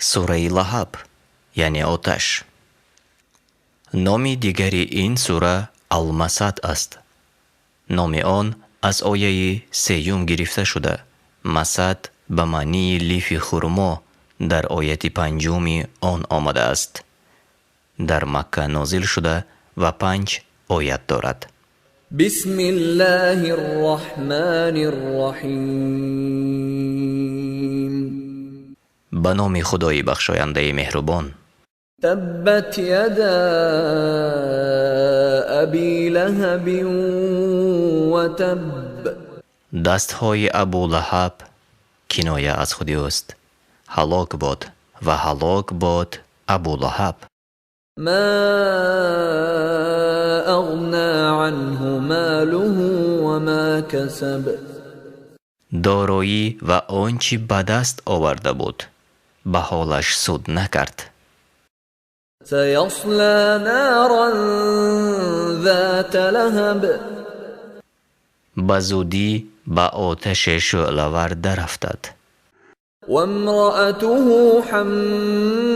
Сураи Лаҳаб, яъне оташ. Номи дигари ин сура Алмасад аст. Номи он аз ояи сеюм гирифта шуда, масад ба маънии лифи хурмо дар ояти панҷуми он омадааст. Дар Макка нозил шуда ва 5 оят дорад. Бисмиллаҳир Раҳмонир Раҳим. Ба номи Худои бахшояндаи меҳрубон. Таббат яда Аби Лаҳабин ва табб. Дастҳои Абу Лаҳаб киноя аз худи ӯст. Ҳалок бод ва ҳалок бод Абу Лаҳаб. Ма ағна анҳу молуҳу ва ма касаб. Дороӣ ва он чӣ ба даст оварда буд, ба ҳолаш суд накард. Саяслā нārан зāта лаҳаб. Ба зудӣ ба оташе шӯълавар дарафтад. Вамраатуҳу ҳаммāлатал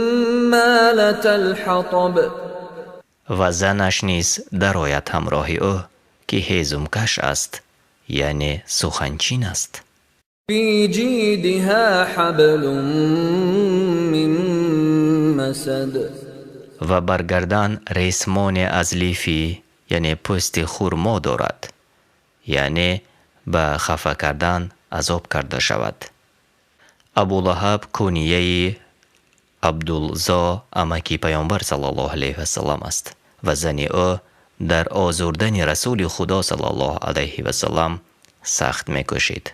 ҳатаб. Ва занаш низ дарояд ҳамроҳи ӯ, ки ҳезумкаш аст, яъне суханчин аст. Фи ҷидиҳа ҳаблун мин масад. Ва бар гардан ресмоне аз лифи, яъне пӯсти хурмо дорад, яъне ба хафа кардан азоб карда шавад. Абу Лаҳаб кунияи Абдулзо амаки Паёмбар саллаллоҳу алайҳи васаллам аст ва зани ӯ дар озурдани Расули Худо саллаллоҳу алайҳи васаллам сахт мекӯшид.